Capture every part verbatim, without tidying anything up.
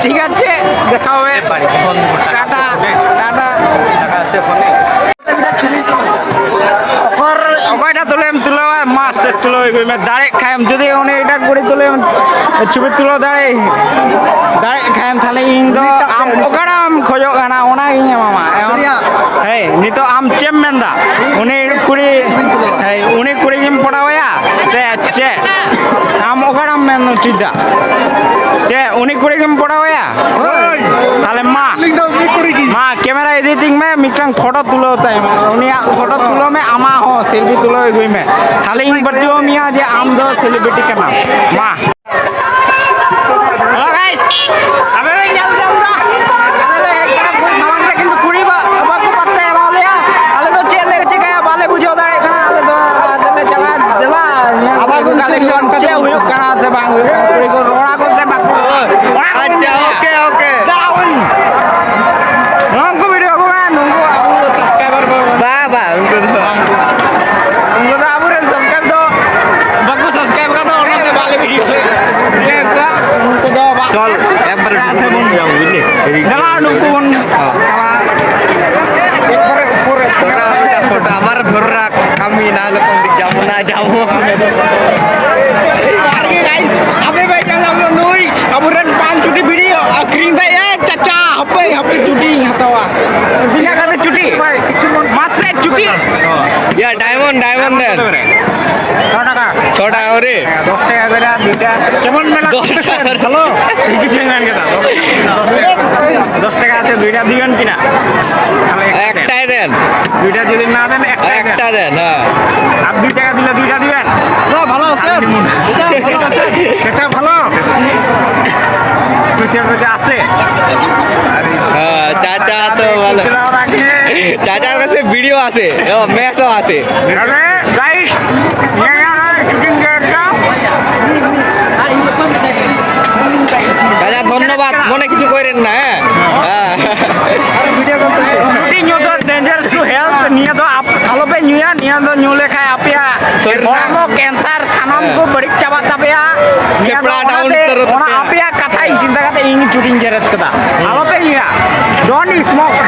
ᱴᱷᱤᱠ ᱟᱪᱷᱮ, ᱫᱮᱠᱷᱟ ᱦᱚᱵᱮ। ᱴᱟᱴᱟ, ᱴᱟᱴᱟ। ᱚᱠᱚᱭᱴᱟᱜ ᱛᱩᱞᱟᱹᱣᱮᱢ ᱛᱩᱞᱟᱹᱣᱟ? ᱢᱟ ᱥᱮ ᱛᱩᱞᱟᱹᱣ ᱟᱹᱜᱩᱭ ᱢᱮ, ᱫᱟᱲᱮᱜ ᱠᱷᱟᱱᱮᱢ᱾ ᱡᱩᱫᱤ ᱩᱱᱤ ᱮᱴᱟᱜ ᱠᱩᱲᱤ ᱛᱩᱞᱟᱹᱣ, ᱪᱷᱚᱵᱤ ᱛᱩᱞᱟᱹᱣ ᱫᱟᱲᱮ, ᱫᱟᱲᱮᱜ ᱠᱷᱟᱱᱮᱢ, ᱛᱟᱦᱞᱮ ᱤᱧ ᱫᱚ ᱟᱢ ᱚᱠᱟᱴᱟᱜ ᱮᱢ ᱠᱷᱚᱡᱚᱜ ᱠᱟᱱᱟ, ᱚᱱᱟᱜᱤᱧ ᱮᱢᱟᱢᱟ᱾ ᱮᱢ-, ᱦᱮᱸ, ᱱᱤᱛᱚᱜ ᱟᱢ ᱪᱮᱫ ᱮᱢ ᱢᱮᱱᱫᱟ? ᱩᱱᱤ ᱠᱩᱲᱤ, ᱦᱮᱸ, ᱩᱱᱤ ᱠᱩᱲᱤ ᱜᱮᱢ ᱯᱚᱲᱟᱣᱟᱭᱟ ᱥᱮ ᱪᱮᱫ? ᱟᱢ ᱚᱠᱟᱴᱟᱜ ᱮᱢ ᱢᱮᱱ ᱦᱚᱪᱚᱭᱮᱫᱟ? ᱪᱮᱫ ᱩᱱᱤ ᱠᱩᱲᱤ ᱜᱮᱢ ᱯᱚᱲᱟᱣᱟᱭᱟ? ᱦᱳᱭ᱾ ᱛᱟᱦᱞᱮ ᱢᱟ, ᱟᱹᱞᱤᱧ ᱫᱚ ᱩᱱᱤ ᱠᱩᱲᱤ ᱜᱮ᱾ ᱢᱟ, camera ᱤᱫᱤ ᱛᱤᱧ ᱢᱮ, ᱢᱤᱫᱴᱟᱝ ᱯᱷᱳᱴᱳ ᱛᱩᱞᱟᱹᱣ ᱛᱟᱭ ᱢᱮ᱾ ᱩᱱᱤᱭᱟᱜ ᱯᱷᱳᱴᱳ ᱛᱩᱞᱟᱹᱣ ᱢᱮ, ᱟᱢᱟᱜ ᱦᱚᱸ selfie ᱛᱩᱞᱟᱹᱣ ᱟᱹᱜᱩᱭ ᱢᱮ᱾ ᱛᱟᱦᱞᱮ ᱤᱧ ᱯᱟᱹᱛᱭᱟᱹᱣ ᱢᱮᱭᱟ ᱡᱮ ᱟᱢ ᱫᱚ celebrity ᱠᱟᱱᱟᱢ᱾ ᱢᱟ᱾ Hello guys, ᱟᱵᱮᱱ ᱵᱮᱱ ᱧᱮᱞ ᱧᱟᱢ ᱮᱫᱟ, ᱟᱞᱮ ᱞᱮ ᱦᱮᱡ ᱠᱟᱱᱟ ᱠᱩᱲᱤ ᱥᱟᱢᱟᱝ ᱨᱮ, ᱠᱤᱱᱛᱩ ᱠᱩᱲᱤ ᱵᱟ-, ᱵᱟᱠᱚ ᱯᱟᱛᱛᱟ ᱮᱢᱟ ᱞᱮᱭᱟ᱾ ᱟᱞᱮ ᱫᱚ ᱪᱮᱫ ᱞᱮ ᱪᱤᱠᱟᱹᱭᱟ ᱵᱟᱞᱮ ᱵᱩᱡᱷᱟᱹᱣ ᱫᱟᱲᱮᱭᱟᱜ ᱠᱟᱱᱟ᱾ ᱟᱞᱮ ᱫᱚ ᱟᱞᱮ ᱞᱮ ᱪᱟᱞᱟᱜᱼᱟ, ᱫᱮᱞᱟ ᱧᱮᱞ ᱟᱵᱟᱨ ᱟᱹᱜᱩ ᱠᱟᱞᱮ ᱪᱮᱫ ᱦᱩᱭᱩᱜᱼᱟ, ᱪᱮᱫ ᱦᱩᱭᱩᱜ ᱠᱟᱱᱟ ᱥᱮ ᱵᱟᱝ ᱦᱩᱭᱩᱜ ᱠᱟᱱᱟ, ᱠᱩᱲᱤ ᱠᱚ ᱨᱚᱲᱟ ᱠᱚ ᱥᱮ ᱵᱟᱠᱚ ᱨᱚᱲᱟ, ᱚᱱᱟ ᱠᱚ ᱟᱪᱪᱷᱟ, ᱧᱮᱞᱟ᱾ OK, OK᱾ ᱫᱟᱣᱤᱱ᱾ ᱱᱩᱠᱩ video ᱠᱚ ᱢᱮ, ᱱᱩᱠᱩ ᱟᱵᱚ subscriber ᱠᱚ᱾ ᱵᱟ, ᱵᱟ, ᱩᱱᱠᱩ ᱫᱚ ᱵᱟᱝ᱾ ᱩᱱᱠᱩ ᱫᱚ ᱟᱵᱚᱨᱮᱱ subscribe ᱫᱚ ᱵᱟᱠᱚ subscribe ᱠᱟᱫᱟ, ᱚᱱᱟᱛᱮ ᱵᱟᱞᱮ video ᱤᱭᱟᱹ ᱠᱚᱣᱟ᱾ ᱩᱱᱠᱩ ᱫᱚ ᱵᱟ-, ᱪᱚᱞ, ᱮᱠᱵᱟᱨᱮ ᱪᱮᱫᱟᱜ ᱥᱮ ᱵᱚᱱ ᱵᱩᱡᱷᱟᱹᱣ, ᱵᱩᱡᱷᱟᱹᱣ᱾ ᱫᱮᱞᱟ, ᱱᱩᱠᱩ ᱵᱚᱱ ᱦᱮᱸ᱾ ᱯᱷᱳᱴᱳ, ᱯᱷᱳᱴᱳ, ᱯᱷᱳᱴᱳ, ᱟᱵᱟᱨ ᱫᱷᱚᱨ ᱨᱟᱠᱷ, ᱠᱟᱹᱢᱤ ᱱᱟ ᱞᱮᱠᱷᱟᱱ ᱡᱟᱢᱩᱱᱟ, ᱡᱟᱢᱩᱱᱟ᱾ ᱟᱨ ᱜᱮ guys, ᱟᱯᱮ ᱯᱮ ᱧᱮᱞ ᱧᱟᱢ ᱫᱟ ᱱᱩᱭ ᱟᱵᱚᱨᱮᱱ ᱯᱟᱸᱪ ᱪᱩᱴᱤ ᱵᱤᱲᱤ ᱟᱹᱠᱷᱨᱤᱧ ᱫᱟᱭ, ᱮ ᱪᱟᱪᱟ, ᱦᱟᱯᱮ, ᱦᱟᱯᱮ, ᱪᱩᱴᱤᱧ ᱦᱟᱛᱟᱣᱟ᱾ ᱛᱤᱱᱟᱹᱜ ᱠᱟᱛᱮ ᱪᱩᱴᱤ? ᱢᱟᱥᱮ ᱪᱩᱴᱤ᱾ ᱭᱟ, diamond, diamond ᱫᱮᱱ᱾ ᱪᱷᱚ ᱴᱟᱠᱟ᱾ ᱪᱷᱚ ᱴᱟᱠᱟ ᱠᱚᱨᱮ? ᱦᱮᱸ, ᱫᱚᱥ ᱴᱟᱠᱟ ᱠᱚᱨᱮ ᱟᱨ ᱫᱩᱭᱴᱟ᱾ ᱠᱮᱢᱚᱱ ᱢᱮᱱᱟᱜ ᱫᱚᱥ ᱠᱚᱢᱯᱤᱴᱤᱥᱚᱱ? ᱴᱟᱠᱟ᱾ ᱦᱮᱞᱳ? ᱴᱷᱤᱠ ᱜᱮ ᱢᱮᱱ ᱠᱮᱫᱟ᱾ ᱫᱚᱥ ᱴᱟᱠᱟ᱾ ᱫᱚᱥ ᱴᱟᱠᱟ ᱟᱪᱪᱷᱟ, ᱫᱩᱭᱴᱟ ᱫᱩᱭ ᱡᱚᱱ ᱠᱤᱱᱟ᱾ ᱛᱟᱦᱞᱮ ᱮᱠᱴᱟ ᱫᱮᱱ᱾ ᱮᱠᱴᱟᱭ ᱫᱮᱱ᱾ দুইটা যদি না দেন, একটাই দেন। একটা দেন, হ্যাঁ। আর দুই টাকা দিলে দুইটা দিবেন। না, ভালো আছেন? আর নিমন। চাচা, ভালো আছেন? চাচা, ভালো? চাচা, চাচা আছে? আরে, হ্যাঁ, চাচা তো ভালো। চাচা ওরা কে? চাচার কাছে বিড়িও আছে, ও, মেসও আছে। আরে, গাইস, ইয়ে, ইয়ে, ইয়ে, শুটিং একটা। চাচা, ধন্যবাদ, মনে কিছু করেন না, হ্যাঁ? হ্যাঁ। ᱪᱩᱴᱤ ᱧᱩ ᱫᱚ dangerous to health, ᱱᱤᱭᱟᱹ ᱫᱚ ᱟᱯ-, ᱟᱞᱚᱯᱮ ᱧᱩᱭᱟ, ᱱᱤᱭᱟᱹ ᱫᱚ ᱧᱩ ᱞᱮᱠᱷᱟᱱ ᱟᱯᱮᱭᱟᱜ ᱦᱚᱲᱢᱚ cancer ᱥᱟᱱᱟᱢ ᱠᱚ ᱵᱟᱹᱲᱤᱡ ᱪᱟᱵᱟᱜ ᱛᱟᱯᱮᱭᱟ᱾ ᱱᱤᱭᱟᱹ ᱫᱚ ᱯᱷᱮᱯᱲᱟ down ᱚᱱᱟᱛᱮ ᱩᱛᱟᱹᱨᱚᱜ ᱚᱱᱟ ᱛᱟᱯᱮᱭᱟ᱾ ᱟᱯᱮᱭᱟᱜ ᱠᱟᱛᱷᱟ ᱤᱧ ᱪᱤᱱᱛᱟᱹ ᱠᱟᱛᱮ ᱤᱧ ᱪᱩᱴᱤ ᱡᱮᱨᱮᱫ ᱠᱟᱫᱟ᱾ ᱟᱞᱚᱯᱮ ᱧᱩᱭᱟ᱾ Don't smoke.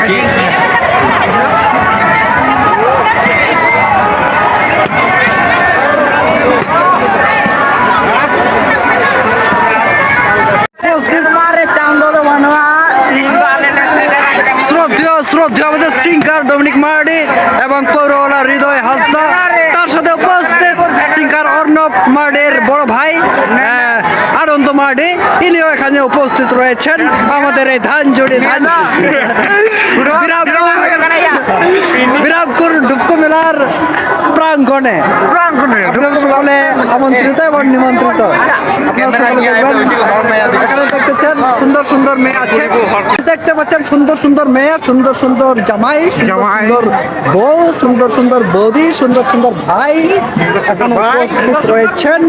ᱩᱯᱚᱥᱛᱷᱤᱛ ᱥᱮᱨᱢᱟ ᱨᱮ ᱪᱟᱸᱫᱚ ᱫᱚ ᱵᱟᱹᱱᱩᱜᱼᱟ᱾ ᱛᱤᱦᱤᱧ ᱫᱚ ᱟᱞᱮ ᱞᱮ ᱥᱮᱴᱮᱨ ᱟᱠᱟᱱᱟ᱾ ᱥᱨᱚᱫᱷᱮᱭᱚ, ᱥᱨᱚᱫᱷᱮᱭᱚ ᱟᱵᱚ ᱫᱚ singer ডমিনিক মার্ডি এবং পৌরওয়ালা হৃদয় হাসদা, তার সাথে উপস্থিত singer অর্ণব মার্ডির বড় ভাই, আহ, আনন্দ মার্ডি, ইনিও এখানে উপস্থিত রয়েছেন আমাদের এই ধানজুড়ি ধান বিরামপুর, বিরামপুর ডুবকু মেলার প্রাঙ্গণে। প্রাঙ্গণে। আপনারা সকলে আমন্ত্রিত এবং নিমন্ত্রিত। আপনারা সকলে দেখবেন, এখানে দেখতেছেন সুন্দর সুন্দর মেয়ে আছে, দেখতে পাচ্ছেন সুন্দর সুন্দর মেয়ে, সুন্দর সুন্দর জামাই, সুন্দর জামাই। সুন্দর বউ, সুন্দর সুন্দর বৌদি, সুন্দর সুন্দর ভাই এখানে উপস্থিত রয়েছেন।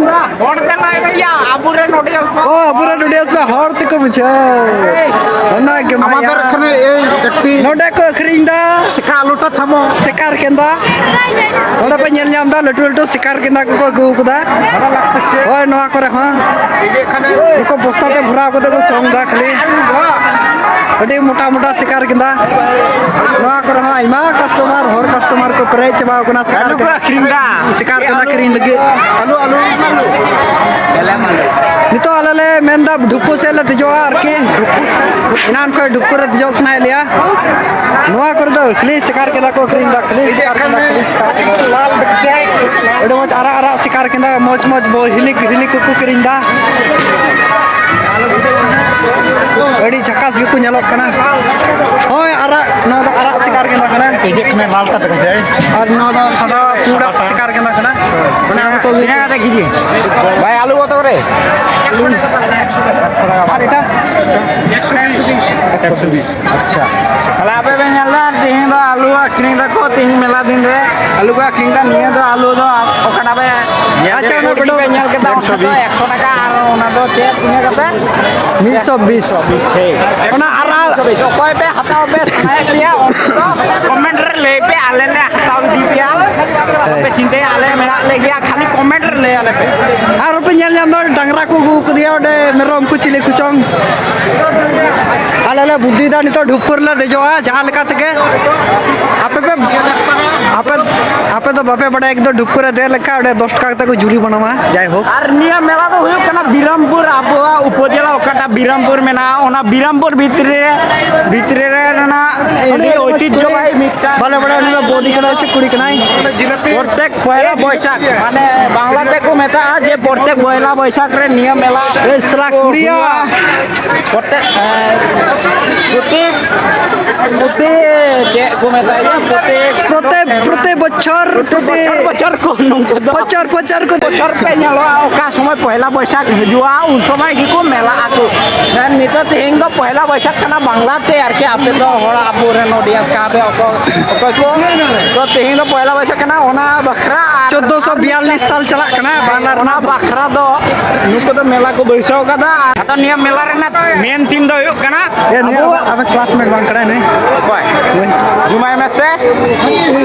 ᱦᱚᱲ ᱛᱮ ᱞᱟᱭ ᱜᱮᱭᱟ, ᱟᱵᱚᱨᱮᱱ audience ᱠᱚ᱾ ᱚ, ᱟᱵᱚᱨᱮᱱ audience ᱢᱟ ᱦᱚᱲ ᱛᱮᱠᱚ ᱵᱩᱡᱷᱟᱹᱣ᱾ ᱚᱱᱟ ᱜᱮ ᱢᱟ ᱟᱢᱟᱫᱮᱨ ᱭᱟ᱾ ᱮᱠᱷᱟᱱ ᱮᱭ ᱮᱠᱴᱤ ᱱᱚᱰᱮ ᱠᱚ ᱟᱹᱠᱷᱨᱤᱧ ᱫᱟ᱾ ᱥᱮᱠᱟ ᱞᱚᱴᱟ ᱛᱷᱟᱢᱚ᱾ ᱥᱮᱠᱟᱨ ᱠᱮᱸᱫᱟ᱾ ᱚᱸᱰᱮ ᱯᱮ ᱧᱮᱞ ᱧᱟᱢ ᱫᱟ, ᱞᱟᱹᱴᱩ ᱞᱟᱹᱴᱩ ᱥᱮᱠᱟᱨ ᱠᱮᱸᱫᱟ ᱠᱚᱠᱚ ᱟᱹᱜᱩ ᱠᱟᱫᱟ᱾ ᱦᱳᱭ, ᱱᱚᱣᱟ ᱠᱚᱨᱮ ᱦᱚᱸ᱾ ᱱᱩᱠᱩ ᱵᱚᱥᱛᱟ ᱛᱮ ᱵᱷᱚᱨᱟᱣ ᱠᱟᱛᱮ ᱠᱚ ᱥᱚᱝ ᱫᱟ ᱠᱷᱟᱹᱞᱤ᱾ ᱟᱹᱰᱤ ᱢᱚᱴᱟ ᱢᱚᱴᱟ ᱥᱮᱠᱟᱨ ᱠᱮᱸᱫᱟ᱾ ᱱᱚᱣᱟ ᱠᱚᱨᱮ ᱦᱚᱸ ᱟᱭᱢᱟ customer, ᱦᱚᱲ customer ᱠᱚ ᱯᱮᱨᱮᱡ ᱪᱟᱵᱟᱣ ᱠᱟᱱᱟ ᱥᱮᱠᱟᱨ ᱟᱹᱞᱩ ᱠᱚ ᱠᱮᱸᱫᱟ᱾ ᱟᱹᱠᱷᱨᱤᱧ ᱫᱟ᱾ ᱥᱮᱠᱟᱨ ᱠᱮᱸᱫᱟ ᱠᱤᱨᱤᱧ ᱞᱟᱹᱜᱤᱫ᱾ ᱟᱹᱞᱩ, ᱟᱹᱞᱩ᱾ ᱱᱤᱛᱚᱜ ᱟᱞᱮ ᱞᱮ ᱢᱮᱱᱫᱟ ᱰᱷᱩᱯᱠᱩ ᱥᱮᱫ ᱞᱮ ᱫᱮᱡᱚᱜᱼᱟ ᱟᱨᱠᱤ᱾ ᱮᱱᱟᱱ ᱠᱷᱚᱱ ᱰᱷᱩᱯᱠᱩ ᱨᱮ ᱫᱮᱡᱚᱜ ᱥᱟᱱᱟᱭᱮᱫ ᱞᱮᱭᱟ᱾ ᱱᱚᱣᱟ ᱠᱚᱨᱮ ᱫᱚ ᱠᱷᱟᱹᱞᱤ ᱥᱮᱠᱟᱨ ᱠᱮᱸᱫᱟ ᱠᱚ ᱟᱹᱠᱷᱨᱤᱧ ᱫᱟ, ᱠᱷᱟᱹᱞᱤ ᱥᱮᱠᱟᱨ ᱠᱮᱸᱫᱟ, ᱠᱷᱟᱹᱞᱤ ᱥᱮᱠᱟᱨ ᱠᱮᱸᱫᱟ᱾ ᱟᱹᱰᱤ ᱢᱚᱡᱽ ᱟᱨᱟᱜ ᱟᱨᱟᱜ ᱥᱮᱠᱟᱨ ᱠᱮᱸᱫᱟ, ᱢᱚᱡᱽ ᱢᱚᱡᱽ ᱵᱚ ᱦᱤᱞᱤ, ᱦᱤᱞᱤ ᱠᱚᱠᱚ ᱠᱤᱨᱤᱧ ᱫᱟ᱾ ᱟᱹᱰᱤ ᱡᱷᱟᱠᱟᱥ ᱜᱮᱠᱚ ᱧᱮᱞᱚᱜ ᱠᱟᱱᱟ᱾ ᱦᱳᱭ, ᱟᱨᱟᱜ, ᱱᱚᱣᱟ ᱫᱚ ᱟᱨᱟᱜ ᱥᱮᱠᱟᱨ ᱠᱮᱸᱫᱟ ᱠᱟᱱᱟ᱾ ᱮᱭ ᱡᱮ ᱠᱷᱟᱱᱮ ᱞᱟᱞ ᱴᱟ ᱫᱮᱠᱷᱟ ᱡᱟᱭ᱾ ᱟᱨ ᱱᱚᱣᱟ ᱫᱚ ᱥᱟᱫᱟ ᱯᱩᱸᱰᱟᱜ ᱥᱮᱠᱟᱨ ᱠᱮᱸᱫᱟ ᱠᱟᱱᱟ᱾ ᱚᱱᱟ ᱦᱚᱸ ᱠᱚ ᱛᱤᱱᱟᱹᱜ ᱠᱟᱛᱮ ᱠᱮᱡᱤ? ᱵᱷᱟᱭ, ᱟᱹᱞᱩ ᱠᱚᱛᱚ ᱠᱚᱨᱮ? ᱟᱨ ᱮᱴᱟᱜ? ᱮᱠᱥᱚ ᱵᱤᱥ᱾ ᱟᱪᱪᱷᱟ᱾ ᱛᱟᱦᱞᱮ ᱟᱯᱮ ᱯᱮ ᱧᱮᱞ ᱫᱟ, ᱛᱮᱦᱮᱧ ᱫᱚ ᱟᱹᱞᱩ ᱟᱹᱠᱷᱨᱤᱧ ᱫᱟᱠᱚ, ᱛᱮᱦᱮᱧ ᱢᱮᱞᱟ ᱫᱤᱱ ᱨᱮ ᱟᱹᱞᱩ ᱠᱚ ᱟᱹᱠᱷᱨᱤᱧ ᱫᱟ᱾ ᱱᱤᱭᱟᱹ ᱫᱚ ᱟᱹᱞᱩ ᱫᱚ ᱚᱠᱟᱴᱟᱜ ᱯᱮ ᱧᱮᱞ ᱟᱪᱪᱷᱟ, ᱠᱮᱫᱟ, ᱚᱱᱟ ᱠᱩᱲᱤ ᱠᱚᱫᱚ ᱯᱮ ᱧᱮᱞ ᱠᱮᱫᱟ, ᱚᱱᱟ ᱫᱚ ᱮᱠᱥᱚ ᱴᱟᱠᱟ, ᱟᱨ ᱚᱱᱟ ᱫᱚ ᱪᱮᱫ ᱛᱤᱱᱟᱹᱜ ᱠᱟᱛᱮ? ᱢᱤᱫᱥᱚ ᱵᱤᱥ᱾ ᱦᱮᱸ᱾ ᱚᱱᱟ ᱟᱨᱟᱜ᱾ ᱚᱠᱚᱭ ᱯᱮ ᱦᱟᱛᱟᱣ ᱯᱮ ᱥᱟᱱᱟᱭᱮᱫ ᱯᱮᱭᱟ, ᱩᱱᱠᱩ ᱫᱚ ᱠᱚᱢᱮᱱᱴ ᱨᱮ ᱞᱟᱹᱭ ᱯᱮ, ᱟᱞᱮ ᱞᱮ ᱦᱟᱛᱟᱣ ᱤᱫᱤ ᱯᱮᱭᱟ᱾ ᱟᱞᱚᱯᱮ ᱪᱤᱱᱛᱟᱹᱭᱟ, ᱟᱞᱮ ᱢᱮᱱᱟᱜ ᱞᱮᱜᱮᱭᱟ, ᱠᱷᱟᱹᱞᱤ ᱠᱚᱢᱮᱱᱴ ᱨᱮ ᱞᱟᱹᱭ ᱟᱞᱮ ᱯᱮ᱾ ᱟᱨ ᱯᱮ ᱧᱮᱞ ᱧᱟᱢ ᱫᱟ, ᱰᱟᱝᱨᱟ ᱠᱚ ᱟᱹᱜᱩ ᱠᱟᱫᱮᱭᱟ ᱚᱸᱰᱮ, ᱢᱮᱨᱚᱢ ᱠᱚ ᱪᱤᱞᱤ ᱠᱚᱪᱚᱝ᱾ ᱟᱞᱮ ᱵᱩᱫᱽᱫᱷᱤ ᱫᱟ ᱱᱤᱛᱚᱜ ᱰᱷᱩᱯᱠᱚᱨ ᱞᱮ ᱫᱮᱡᱚᱜᱼᱟ ᱡᱟᱦᱟᱸ ᱞᱮᱠᱟ ᱛᱮᱜᱮ᱾ ᱟᱯᱮ ᱯᱮ, ᱟᱯᱮ, ᱟᱯᱮ ᱫᱚ ᱵᱟᱯᱮ ᱵᱟᱰᱟᱭᱟ ᱮᱠᱫᱚᱢ ᱰᱷᱩᱯᱠᱚᱨ ᱨᱮ ᱫᱮᱡ ᱞᱮᱱᱠᱷᱟᱱ ᱚᱸᱰᱮ ᱫᱚᱥ ᱴᱟᱠᱟ ᱠᱟᱛᱮ ᱠᱚ ᱡᱩᱨᱤ ᱢᱟᱱᱟᱣᱟ᱾ ᱡᱟᱭᱦᱳᱠ᱾ ᱟᱨ ᱱᱤᱭᱟᱹ ᱢᱮᱞᱟ ᱫᱚ ᱦᱩᱭᱩᱜ ᱠᱟᱱᱟ ᱵᱤᱨᱟᱢᱯᱩᱨ, ᱟᱵᱚᱣᱟᱜ ᱩᱯᱚᱡᱮᱞᱟ ᱚᱠᱟᱴᱟᱜ ᱵᱤᱨᱟᱢᱯᱩᱨ ᱢᱮᱱᱟᱜᱼᱟ, ᱚᱱᱟ ᱵᱤᱨᱟᱢᱯᱩᱨ ᱵᱷᱤᱛᱨᱤ ᱨᱮ, ᱵᱷᱤᱛᱨᱤ ᱨᱮ ᱨᱮᱱᱟᱜ ᱟᱹᱰᱤ ᱚᱱᱟ ᱫᱚ ᱚᱭᱛᱤᱡᱽᱡᱚᱵᱟᱦᱤ ᱢᱤᱫᱴᱟᱝ ᱵᱟᱞᱮ ᱵᱟᱲᱟᱭᱟ ᱩᱱᱤ ᱫᱚ ᱵᱳᱫᱤ ᱠᱟᱱᱟᱭ ᱥᱮ ᱠᱩᱲᱤ ᱠᱟᱱᱟᱭ? ᱯᱨᱚᱛᱮᱠ ᱯᱚᱭᱞᱟ ᱵᱳᱭᱥᱟᱠᱷ, ᱢᱟᱱᱮ ᱵᱟᱝᱞᱟ ᱛᱮᱠᱚ ᱢᱮᱛᱟᱜᱼᱟ ᱡᱮ ᱯᱨᱚᱛᱮᱠ ᱯᱚᱭᱞᱟ ᱵᱳᱭᱥᱟᱠᱷ ᱨᱮ ᱱᱤᱭᱟᱹ ᱢᱮᱞᱟ ᱮ ᱥᱟᱞᱟ ᱠᱚ ᱠᱩᱲᱤᱭᱟ᱾ ᱦᱩᱭᱩᱜᱼᱟ᱾ ᱯᱨᱚᱛᱮᱠ, ᱮ, ᱯᱨᱚᱛᱮᱠ, ᱯᱨᱚᱛᱮᱠ, ᱪᱮᱫ ᱠᱚ ᱢᱮᱛᱟᱜᱼᱟ? ᱯᱨᱚᱛᱮᱠ, ᱯᱨᱚᱛᱮᱠ, ᱯᱨᱚᱛᱮᱠ ᱵᱚᱪᱷᱚᱨ, ᱯᱨᱚᱛᱮᱠ ᱯᱨᱚᱛᱮᱠ ᱵᱚᱪᱷᱚᱨ, ᱵᱚᱪᱷᱚᱨ ᱠᱚ ᱱᱩᱠᱩ ᱫᱚ ᱵᱚᱪᱷᱚᱨ, ᱵᱚᱪᱷᱚᱨ ᱠᱚ ᱵᱚᱪᱷᱚᱨ ᱯᱮ ᱧᱮᱞᱚᱜᱼᱟ, ᱚᱠᱟ ᱥᱚᱢᱚᱭ ᱯᱚᱭᱞᱟ ᱵᱳᱭᱥᱟᱠᱷ ᱦᱤᱡᱩᱜᱼᱟ, ᱩᱱ ᱥᱚᱢᱚᱭ ᱜᱮᱠᱚ ᱢᱮᱞᱟᱜ ᱟᱠᱚ᱾ ᱢᱮᱱ ᱱᱤᱛᱚᱜ ᱛᱮᱦᱮᱧ ᱫᱚ ᱯᱚᱭᱞᱟ ᱵᱳᱭᱥᱟᱠᱷ ᱠᱟᱱᱟ ᱵᱟᱝᱞᱟ ᱛᱮ, ᱟᱨᱠᱤ ᱟᱯᱮ ᱫᱚ ᱦᱚᱲ ᱟᱵᱚᱨᱮᱱ audience ᱠᱟᱱᱟ ᱯᱮ, ᱚᱠᱚᱭ, ᱚᱠᱚᱭ ᱠᱚ, ᱛᱚ ᱛᱮᱦᱮᱧ ᱫᱚ ᱯᱚᱭᱞᱟ ᱵᱳᱭᱥᱟᱠᱷ ᱠᱟᱱᱟ, ᱚᱱᱟ ᱵᱟᱠᱷᱨᱟ ᱟᱨ ᱪᱳᱫᱽᱫᱳᱥᱚ ᱵᱤᱭᱟᱞᱞᱤᱥ ᱥᱟᱞ ᱪᱟᱞᱟᱜ ᱠᱟᱱᱟ ᱵᱟᱝᱞᱟ ᱚᱱᱟ ᱨᱮᱱᱟᱜ ᱫᱚ᱾ ᱵᱟᱠᱷᱨᱟ ᱫᱚ ᱱᱩᱠᱩ ᱫᱚ ᱢᱮᱞᱟ ᱠᱚ ᱵᱟᱹᱭᱥᱟᱹᱣ ᱠᱟᱫᱟ᱾ ᱟᱨ ᱟᱫᱚ ᱱᱤᱭᱟᱹ ᱢᱮᱞᱟ ᱨᱮᱱᱟᱜ main theme ᱫᱚ ᱦᱩᱭᱩᱜ ᱠᱟᱱᱟ ᱮ, ᱱᱤᱭᱟᱹ ᱟᱵᱚ ᱟᱵᱚ classmate ᱵᱟᱝ ᱠᱟᱱᱟᱭ ᱱᱩᱭ? ᱚᱠᱚᱭ? ᱱᱩᱭ᱾ ᱡᱩᱢᱟᱭ ᱢᱮᱥᱮ?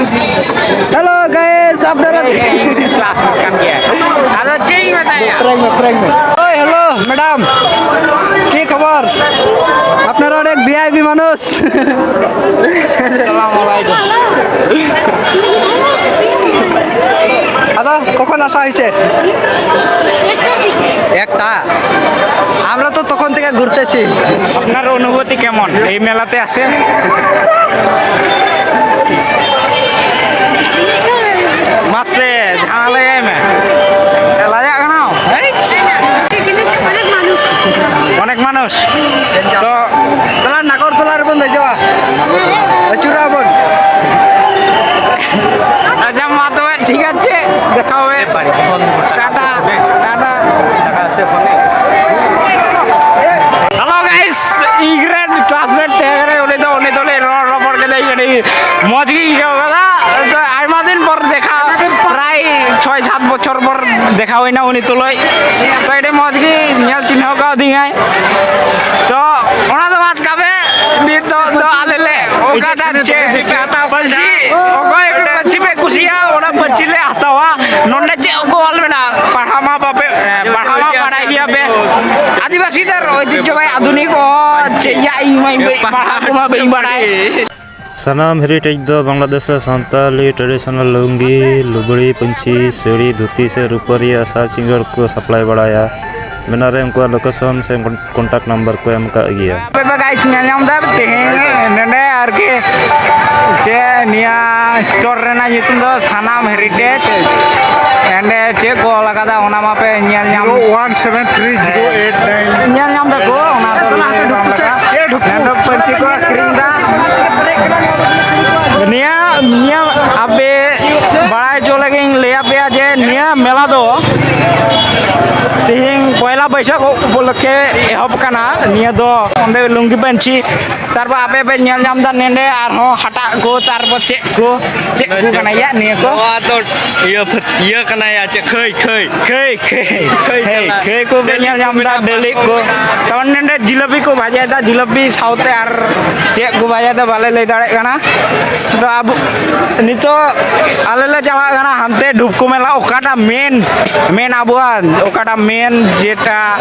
Hello guys, ᱟᱯᱱᱟᱨᱟ ᱮᱭ, ᱮᱭ, classmate ᱠᱟᱱ ᱜᱮᱭᱟᱭ᱾ ᱟᱫᱚ ᱪᱮᱫ ᱤᱧ ᱢᱮᱛᱟᱭᱟ? Prank ᱢᱮ, prank ᱢᱮ। ওই, hello madam, কি খবর? আপনারা অনেক ভিআইপি মানুষ। আসসালামু আলাইকুম। আদা, কখন আসা হয়েছে? একটা। আমরা তো তখন থেকে ঘুরতেছি। আপনার অনুভূতি কেমন এই মেলাতে আসে? মাসে ঝামেলা যায় না। ᱞᱟᱡᱟᱜ ᱠᱟᱱᱟᱢ? ᱚᱱᱮᱠ ᱢᱟᱱᱩᱥ᱾ ᱛᱚ, ᱛᱟᱦᱞᱮ ᱱᱟᱜᱚᱨᱫᱚᱞᱟ ᱨᱮᱵᱚᱱ ᱫᱮᱡᱚᱜᱼᱟ᱾ ᱟᱹᱪᱩᱨᱚᱜᱼᱟ ᱵᱚᱱ᱾ ᱟᱪᱪᱷᱟ, ᱢᱟ ᱛᱚᱵᱮ, ᱴᱷᱤᱠ ᱟᱪᱷᱮ, ᱫᱮᱠᱷᱟ ᱦᱚᱵᱮ᱾ ᱴᱟᱴᱟ, ᱴᱟᱴᱟ᱾ Hello guys, ᱤᱧ ᱨᱮᱱ classmate ᱛᱟᱦᱮᱸ ᱠᱟᱱᱟᱭ, ᱩᱱᱤ ᱫᱚ, ᱩᱱᱤ ᱫᱚᱞᱮ ᱨᱚᱲ ᱨᱚᱯᱚᱲ ᱠᱮᱫᱟ, ᱟᱹᱰᱤ ᱢᱚᱡᱽ ᱜᱤᱧ ᱟᱹᱭᱠᱟᱹᱣ ᱠᱟᱫᱟ᱾ ᱛᱚ, ᱟᱭᱢᱟ ᱫᱤᱱ ᱯᱚᱨ ᱫᱮᱠᱷᱟ, ᱯᱨᱟᱭ ᱪᱷᱚᱭ ᱥᱟᱛ ᱵᱚᱪᱷᱚᱨ ᱯᱚᱨ ᱫᱮᱠᱷᱟ ᱦᱩᱭᱱᱟ ᱩᱱᱤ ᱛᱩᱞᱩᱡ᱾ ᱛᱚ, ᱟᱹᱰᱤ ᱢᱚᱡᱽ ᱜᱮ ᱧᱮᱞ ᱪᱤᱱᱦᱟᱹᱣ ᱠᱟᱣᱫᱤᱧᱟᱭ᱾ ᱛᱚ, ᱚᱱᱟ ᱫᱚ ᱵᱟᱫ ᱠᱟᱜ ᱢᱮ, ᱱᱤᱛ ᱫᱚ, ᱫᱚ ᱟᱞᱮ ᱞᱮ ᱚᱠᱟᱴᱟᱜ ᱪᱮᱫ ᱯᱟᱹᱧᱪᱤ, ᱚᱠᱚᱭ ᱯᱟᱹᱧᱪᱤ ᱯᱮ ᱠᱩᱥᱤᱭᱟᱜᱼᱟ, ᱚᱱᱟ ᱯᱟᱹᱧᱪᱤ ᱞᱮ ᱦᱟᱛᱟᱣᱟ᱾ ᱱᱚᱰᱮ ᱪᱮᱫ ᱠᱚ ᱚᱞ ᱢᱮᱱᱟᱜᱼᱟ? ᱯᱟᱲᱦᱟᱣ ᱢᱟ ᱵᱟᱯᱮ, ᱮ, ᱯᱟᱲᱦᱟᱣ ᱢᱟ ᱵᱟᱲᱟᱭ ᱜᱮᱭᱟ ᱵᱮᱱ᱾ ᱟᱹᱫᱤᱵᱟᱹᱥᱤ ᱫᱚ ᱳᱭᱛᱤᱦᱡᱚ ᱵᱷᱟᱭ ᱟᱫᱷᱩᱱᱤᱠ ᱚ ᱪᱮᱫ ᱭᱟ ᱤᱧ ᱢᱟ ᱵᱟᱹᱧ ᱯᱟᱲᱦᱟᱣ ᱠᱚᱢᱟ ᱵᱟᱹᱧ ᱵᱟᱲᱟᱭ᱾ ᱥᱟᱱᱟᱢ ᱦᱮᱨᱤᱴᱮᱡᱽ ᱫᱚ ᱵᱟᱝᱞᱟᱫᱮᱥ ᱨᱮ ᱥᱟᱱᱛᱟᱞᱤ ᱴᱨᱮᱰᱤᱥᱚᱱᱟᱞ ᱞᱩᱝᱜᱤ, ᱞᱩᱜᱽᱲᱤ, ᱯᱟᱹᱧᱪᱤ, ᱥᱟᱹᱲᱤ, ᱫᱷᱩᱛᱤ ᱥᱮ ᱨᱩᱯᱟᱹ ᱨᱮᱭᱟᱜ ᱥᱟᱡᱽ ᱥᱤᱸᱜᱟᱹᱲ ᱠᱚ ᱥᱟᱯᱞᱟᱭ ᱵᱟᱲᱟᱭᱟ᱾ ᱵᱮᱱᱟᱨ ᱨᱮ ᱩᱱᱠᱩᱣᱟᱜ ᱞᱳᱠᱮᱥᱚᱱ ᱥᱮ ᱠᱚᱱᱴᱟᱠᱴ ᱱᱟᱢᱵᱟᱨ ᱠᱚ ᱮᱢ ᱟᱠᱟᱫ ᱜᱮᱭᱟ᱾ ᱟᱯᱮ ᱯᱮ ᱜᱟᱭᱤᱥ ᱧᱮᱞ ᱧᱟᱢ ᱮᱫᱟ ᱛᱮᱦᱮᱧ ᱱᱚᱰᱮ ᱟᱨᱠᱤ ᱪᱮᱫ ᱱᱤᱭᱟᱹ ᱥᱴᱳᱨ ᱨᱮᱱᱟᱜ ᱧᱩᱛᱩᱢ ᱫᱚ ᱥᱟᱱᱟᱢ ᱦᱮᱨᱤᱴᱮᱡᱽ᱾ ᱮᱸᱰᱮ ᱪᱮᱫ ᱠᱚ ᱚᱞ ᱟᱠᱟᱫᱟ ᱚᱱᱟ ᱢᱟᱯᱮ ᱧᱮᱞ ᱧᱟᱢ᱾ One seven three zero eight nine. ᱧᱮᱞ ᱧᱟᱢ ᱫᱟᱠᱚ ᱚᱱᱟ ᱫᱚ ᱞᱟᱹᱭ ᱵᱟᱝ ᱞᱟᱜᱟᱜ᱾ ᱱᱚᱰᱮ ᱯᱟᱹᱧᱪᱤ ᱠᱚ ᱟᱹᱠᱷᱨᱤᱧ ᱮᱫᱟ᱾ ᱱᱤᱭᱟᱹ ᱱᱤᱭᱟᱹ ᱟᱯᱮ ᱵᱟᱲᱟᱭ ᱦᱚᱪᱚ ᱞᱟᱹᱜᱤᱫ ᱤᱧ ᱞᱟᱹᱭ ᱟᱯᱮᱭᱟ ᱡᱮ ᱱᱤᱭᱟᱹ ᱢᱮᱞᱟ ᱫᱚ ᱛᱮᱦᱮᱧ ᱯᱚᱭᱞᱟ ᱵᱟᱹᱭᱥᱟᱹᱠᱷ ᱩᱯᱚᱞᱚᱠᱠᱷᱮ ᱮᱦᱚᱵ ᱠᱟᱱᱟ᱾ ᱱᱤᱭᱟᱹ ᱫᱚ ᱚᱸᱰᱮ ᱞᱩᱝᱜᱤ ᱯᱟᱹᱧᱪᱤ, ᱛᱟᱨᱯᱚᱨ ᱟᱯᱮ ᱯᱮ ᱧᱮᱞ ᱧᱟᱢ ᱮᱫᱟ ᱱᱚᱰᱮ ᱟᱨᱦᱚᱸ ᱦᱟᱴᱟᱜ ᱠᱚ, ᱛᱟᱨᱯᱚᱨ ᱪᱮᱫ ᱠᱚ ᱪᱮᱫ ᱠᱚ ᱠᱟᱱᱟ ᱭᱟ ᱱᱤᱭᱟᱹ ᱠᱚ? ᱱᱚᱣᱟ ᱫᱚ ᱤᱭᱟᱹ ᱯᱷᱟᱹᱛ-, ᱤᱭᱟᱹ ᱠᱟᱱᱟ ᱭᱟ, ᱪᱮᱫ ᱠᱷᱟᱹᱭ, ᱠᱷᱟᱹᱭ᱾ ᱠᱷᱟᱹᱭ, ᱠᱷᱟᱹᱭ ᱦᱮᱸ, ᱠᱟᱱᱟ᱾ ᱠᱷᱟᱹᱭ ᱠᱚ ᱯᱮ ᱰᱟᱹᱞᱤᱡ ᱧᱮᱞ ᱧᱟᱢ ᱮᱫᱟ, ᱢᱮᱱᱟᱜᱼᱟ, ᱰᱟᱹᱞᱤᱡ ᱠᱚ᱾ ᱛᱟᱨᱯᱚᱨ ᱱᱚᱰᱮ ᱡᱤᱞᱟᱹᱯᱤ ᱠᱚ ᱵᱷᱟᱡᱟᱭᱮᱫᱟ, ᱡᱤᱞᱟᱹᱯᱤ ᱥᱟᱶᱛᱮ ᱟᱨ ᱪᱮᱫ ᱠᱚ ᱵᱷᱟᱡᱟᱭᱮᱫᱟ ᱵᱟᱞᱮ ᱞᱟᱹᱭ ᱫᱟᱲᱮᱭᱟᱜ ᱠᱟᱱᱟ᱾ ᱛᱚ ᱟᱵᱚ ᱱᱤᱛᱚᱜ ᱟᱞᱮ ᱞᱮ ᱪᱟᱞᱟᱜ ᱠᱟᱱᱟ ᱦᱟᱱᱛᱮ ᱰᱩᱵᱠᱚ ᱢᱮᱞᱟ, ᱚᱠᱟᱴᱟᱜ ᱢᱮᱱ, ᱢᱮᱱ ᱟᱵᱚᱣᱟᱜ ᱚᱠᱟᱴᱟᱜ ᱢᱮᱱ, ᱡᱮᱴᱟ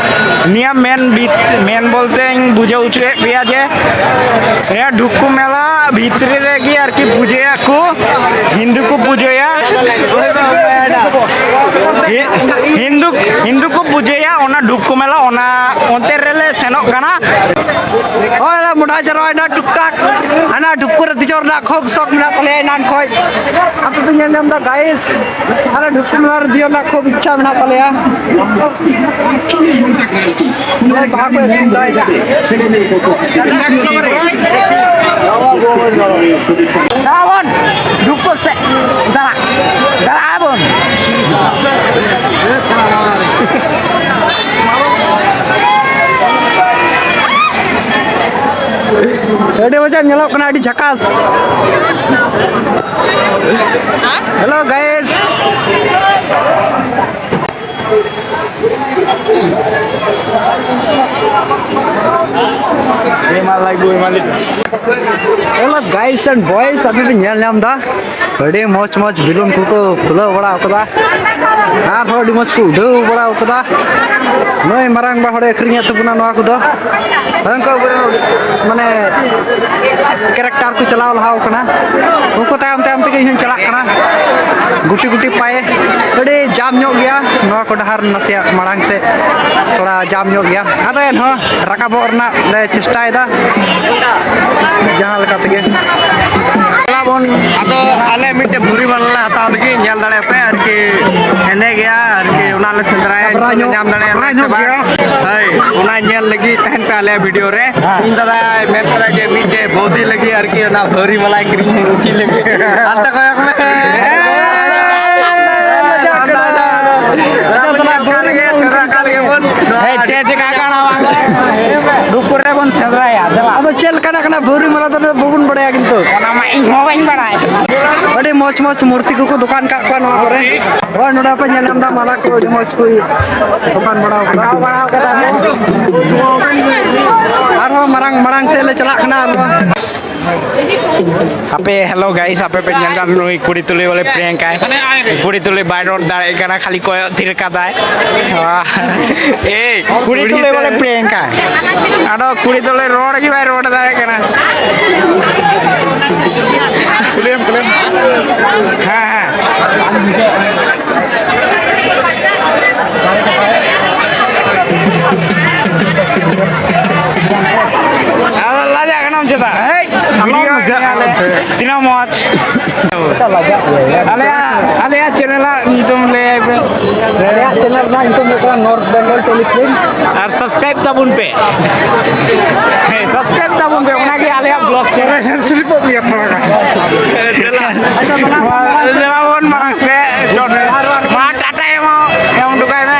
ᱱᱤᱭᱟᱹ ᱢᱮᱱ ᱵᱤᱛ-, ᱢᱮᱱ ᱵᱚᱞᱛᱮᱧ ᱵᱩᱡᱷᱟᱹᱣ ᱦᱚᱪᱚᱭᱮᱫ ᱯᱮᱭᱟ ᱡᱮ ᱱᱤᱭᱟᱹ ᱰᱩᱵᱠᱚ ᱢᱮᱞᱟ ᱵᱷᱤᱛᱨᱤ ᱨᱮᱜᱮ ᱟᱨᱠᱤ ᱯᱩᱡᱟᱹᱭᱟᱠᱚ, ᱦᱤᱱᱫᱩ ᱠᱚ ᱯᱩᱡᱟᱹᱭᱟ᱾ ᱦᱤ-, ᱦᱤᱱᱫᱩ, ᱦᱤᱱᱫᱩ ᱠᱚ ᱯᱩᱡᱟᱹᱭᱟ, ᱚᱱᱟ ᱰᱩᱵᱠᱚ ᱢᱮᱞᱟ, ᱚᱱᱟ ᱚᱱᱛᱮ ᱨᱮᱞᱮ ᱥᱮᱱᱚᱜ ᱠᱟᱱᱟ᱾ ᱦᱳᱭ, ᱟᱞᱮ ᱢᱚᱰᱷᱟ ᱡᱟᱨᱣᱟᱭᱮᱱᱟ ᱴᱩᱠ ᱴᱟᱠ᱾ ᱦᱟᱱᱟ ᱰᱩᱵᱠᱚ ᱨᱮ ᱫᱮᱡᱚᱜ ᱨᱮᱱᱟᱜ ᱠᱷᱩᱵ ᱥᱚᱠ ᱢᱮᱱᱟᱜ ᱛᱟᱞᱮᱭᱟ ᱮᱱᱟᱱ ᱠᱷᱚᱡ᱾ ᱟᱯᱮ ᱯᱮ ᱧᱮᱞ ᱧᱟᱢ ᱮᱫᱟ, ᱜᱟᱭᱤᱥ, ᱟᱞᱮ ᱰᱩᱵᱠᱚ ᱢᱮᱞᱟ ᱨᱮ ᱫᱮᱡᱚᱜ ᱨᱮᱱᱟᱜ ᱠᱷᱩᱵ ᱤᱪᱪᱷᱟ ᱢᱮᱱᱟᱜ ᱛᱟᱞᱮᱭᱟ᱾ ᱱᱚᱜᱼᱚᱭ ᱵᱟᱦᱟ ᱠᱚ ᱟᱹᱠᱷᱨᱤᱧ ᱫᱟ᱾ ᱫᱟᱬᱟᱵᱚᱱ, ᱰᱩᱵᱠᱚ ᱥᱮᱫ ᱫᱟᱬᱟ, ᱫᱟᱬᱟᱵᱚᱱ᱾ ᱟᱹᱰᱤ ᱢᱚᱡᱽ ᱮᱢ ᱧᱮᱞᱚᱜ ᱠᱟᱱᱟ, ᱟᱹᱰᱤ ᱡᱷᱟᱠᱟᱥ᱾ Hello guys. Hello guys and boys, ᱟᱯᱮ ᱯᱮ ᱧᱮᱞ ᱧᱟᱢ ᱮᱫᱟ ᱟᱹᱰᱤ ᱢᱚᱡᱽ ᱢᱚᱡᱽ ᱵᱮᱞᱩᱱ ᱠᱚᱠᱚ ᱯᱷᱩᱞᱟᱹᱣ ᱵᱟᱲᱟ ᱟᱠᱟᱫᱟ, ᱟᱨᱦᱚᱸ ᱟᱹᱰᱤ ᱢᱚᱡᱽ ᱠᱚ ᱩᱰᱟᱹᱣ ᱵᱟᱲᱟ ᱟᱠᱟᱫᱟ᱾ ᱱᱩᱭ ᱢᱟᱨᱟᱝ ᱵᱟ ᱦᱚᱲᱮ ᱟᱹᱠᱷᱨᱤᱧᱮᱫ ᱛᱟᱵᱚᱱᱟ ᱱᱚᱣᱟ ᱠᱚᱫᱚ᱾ ᱩᱱᱠᱩ ᱢᱟᱱᱮ ᱠᱮᱨᱮᱠᱴᱟᱨ ᱠᱚ ᱪᱟᱞᱟᱣ ᱞᱟᱦᱟᱣ ᱠᱟᱱᱟ᱾ ᱩᱱᱠᱩ ᱛᱟᱭᱚᱢ ᱛᱟᱭᱚᱢ ᱛᱮᱜᱮ ᱤᱧ ᱦᱚᱸᱧ ᱪᱟᱞᱟᱜ ᱠᱟᱱᱟ᱾ ᱜᱩᱴᱤ ᱜᱩᱴᱤ ᱯᱟᱭᱮ ᱟᱹᱰᱤ ᱡᱟᱢ ᱧᱚᱜ ᱜᱮᱭᱟ ᱱᱚᱣᱟ ᱠᱚ ᱰᱟᱦᱟᱨ, ᱱᱟᱥᱮᱭᱟᱜ ᱢᱟᱲᱟᱝ ᱥᱮᱫ ᱛᱷᱚᱲᱟ ᱡᱟᱢ ᱧᱚᱜ ᱜᱮᱭᱟ᱾ ᱟᱫᱚ ᱮᱱᱦᱚᱸ ᱨᱟᱠᱟᱵᱚᱜ ᱨᱮᱱᱟᱜ ᱞᱮ ᱪᱮᱥᱴᱟᱭᱮᱫᱟ ᱡᱟᱦᱟᱸ ᱞᱮᱠᱟ ᱛᱮᱜᱮ᱾ ᱪᱟᱞᱟᱜ ᱵᱚᱱ᱾ ᱟᱫᱚ ᱟᱞᱮ ᱢᱤᱫᱴᱮᱱ ᱵᱷᱩᱨᱤ ᱵᱟᱞᱟ ᱞᱮ ᱦᱟᱛᱟᱣ ᱞᱟᱹᱜᱤᱫ, ᱧᱮᱞ ᱫᱟᱲᱮᱭᱟᱜ ᱯᱮ ᱟᱨᱠᱤ, ᱦᱮᱸᱫᱮ ᱜᱮᱭᱟ ᱟᱨᱠᱤ, ᱚᱱᱟ ᱞᱮ ᱥᱮᱸᱫᱽᱨᱟᱭᱟ᱾ ᱠᱟᱵᱽᱨᱟ ᱧᱚᱜ, ᱧᱟᱢ ᱫᱟᱲᱮᱭᱟᱜᱼᱟ ᱠᱟᱵᱽᱨᱟ ᱥᱮ ᱧᱚᱜ ᱵᱟᱝ? ᱜᱮᱭᱟ᱾ ᱦᱳᱭ, ᱚᱱᱟ ᱧᱮᱞ ᱞᱟᱹᱜᱤᱫ ᱛᱟᱦᱮᱱ ᱯᱮ ᱟᱞᱮᱭᱟᱜ ᱵᱷᱤᱰᱤᱭᱳ ᱨᱮ᱾ ᱦᱮᱸ᱾ ᱤᱧ ᱫᱟᱫᱟᱭ ᱢᱮᱱ ᱠᱟᱫᱟ ᱡᱮ ᱢᱤᱫᱴᱮᱡ ᱵᱳᱫᱤ ᱞᱟᱹᱜᱤᱫ ᱟᱨᱠᱤ ᱚᱱᱟ ᱵᱷᱟᱹᱣᱨᱤ ᱢᱟᱞᱟᱭ ᱠᱤᱨᱤᱧ ᱤᱫᱤ ᱞᱟᱹᱜᱤᱫ᱾ ᱦᱟᱱᱛᱮ ᱠᱚᱭᱚᱜ ᱢᱮ᱾ ᱦᱮᱸ, ᱪᱮᱫ ᱪᱮᱠᱟ ᱠᱟᱱᱟ ᱵᱟᱝ? ᱫᱩᱯᱩᱨ ᱨᱮᱵᱚᱱ ᱥᱮᱸᱫᱽᱨᱟᱭᱟ, ᱫᱮᱞᱟ᱾ ᱟᱫᱚ ᱪᱮᱫ ᱞᱮᱠᱟᱱᱟᱜ ᱠᱟᱱᱟ ᱵᱷᱟᱹᱣᱨᱤ ᱢᱟᱞᱟ ᱫᱚ ᱵᱟᱵᱚᱱ ᱵᱟᱲᱟᱭᱟ ᱠᱤᱱᱛᱩ᱾ ᱚᱱᱟ ᱢᱟ ᱤᱧ ᱦᱚᱸ ᱵᱟᱹᱧ ᱵᱟᱲᱟᱭ᱾ ᱟᱹᱰᱤ ᱢᱚᱡᱽ ᱢᱚᱡᱽ ᱢᱩᱨᱛᱤ ᱠᱚᱠᱚ ᱫᱚᱠᱟᱱ ᱠᱟᱜ ᱠᱚᱣᱟ ᱱᱚᱣᱟ ᱠᱚᱨᱮ᱾ ᱦᱳᱭ, ᱱᱚᱰᱮ ᱯᱮ ᱧᱮᱞ ᱧᱟᱢ ᱮᱫᱟ, ᱢᱟᱞᱟ ᱠᱚ ᱟᱹᱰᱤ ᱢᱚᱡᱽ ᱠᱚ ᱫᱚᱠᱟᱱ ᱵᱟᱲᱟᱣ ᱠᱟᱫᱟ᱾ ᱟᱨᱦᱚᱸ ᱢᱟᱨᱟᱝ, ᱢᱟᱲᱟᱝ ᱥᱮᱫ ᱞᱮ ᱪᱟᱞᱟᱜ ᱠᱟᱱᱟ ᱟᱨᱦᱚᱸ᱾ ᱦᱟᱯᱮ, hello guys, ᱟᱯᱮ ᱯᱮ ᱧᱮᱞ ᱧᱟᱢ ᱱᱩᱭ ᱠᱩᱲᱤ ᱛᱩᱞᱩᱭ ᱵᱚᱞᱮ prank ᱟᱭ᱾ ᱠᱩᱲᱤ ᱛᱩᱞᱩᱭ ᱵᱟᱭ ᱨᱚᱲ ᱫᱟᱲᱮᱭᱟᱜ ᱠᱟᱱᱟ, ᱠᱷᱟᱹᱞᱤ ᱠᱚᱭᱚᱜ ᱛᱷᱤᱨ ᱠᱟᱫᱟᱭ᱾ ᱮᱭ, ᱠᱩᱲᱤ ᱛᱩᱞᱩᱭ ᱵᱚᱞᱮ prank ᱟᱭ᱾ ᱟᱫᱚ ᱠᱩᱲᱤ ᱛᱩᱞᱩᱭ ᱨᱚᱲ ᱜᱮ ᱵᱟᱭ ᱨᱚᱲ ᱫᱟᱲᱮᱭᱟᱜ ᱠᱟᱱᱟ᱾ ᱠᱩᱞᱤᱭᱮᱢ, ᱠᱩᱞᱤᱭᱮᱢ᱾ ᱦᱮᱸ, ᱦᱮᱸ᱾ ᱟᱫᱚ ᱞᱟᱡᱟᱜ ᱠᱟᱱᱟᱢ ᱪᱮᱫᱟᱜ? ᱦᱮᱭ, ᱟᱞᱚᱢ ᱵᱷᱤᱰᱤᱭᱳ ᱞᱟᱡᱟᱜᱼᱟ ᱧᱮᱞᱮ᱾ ᱚᱱᱛᱮ᱾ ᱛᱤᱱᱟᱹᱜ ᱢᱚᱡᱽ᱾ ᱞᱟᱡᱟᱜ ᱜᱮᱭᱟ᱾ ᱟᱞᱮᱭᱟᱜ, ᱟᱞᱮᱭᱟᱜ ᱪᱮᱱᱮᱞᱟᱜ ᱧᱩᱛᱩᱢ ᱞᱟᱹᱭᱟᱭ ᱯᱮ᱾ ᱟᱞᱮᱭᱟᱜ ᱪᱮᱱᱮᱞ ᱨᱮᱱᱟᱜ ᱧᱩᱛᱩᱢ ᱦᱩᱭᱩᱜ ᱠᱟᱱᱟ North Bengal Telefilm᱾ ᱟᱨ subscribe ᱛᱟᱵᱚᱱ ᱯᱮ᱾ ᱦᱮᱸ, subscribe ᱛᱟᱵᱚᱱ ᱯᱮ, ᱚᱱᱟᱜᱮ ᱟᱞᱮᱭᱟᱜ vlog ᱪᱮᱱᱮᱞ᱾ ᱥᱤᱞᱯᱚᱜ ᱜᱮᱭᱟ ᱛᱷᱚᱲᱟ ᱜᱟᱱ᱾ ᱫᱮᱞᱟ᱾ ᱟᱪᱪᱷᱟ, ᱫᱮᱞᱟ ᱵᱚᱱ ᱢᱟᱲᱟᱝ ᱥᱮᱫ ᱪᱚᱴ ᱨᱮ᱾ ᱢᱟ ᱴᱟᱴᱟ ᱮᱢ, ᱮᱢ ᱦᱚᱴᱚ ᱠᱟᱭ ᱢᱮ᱾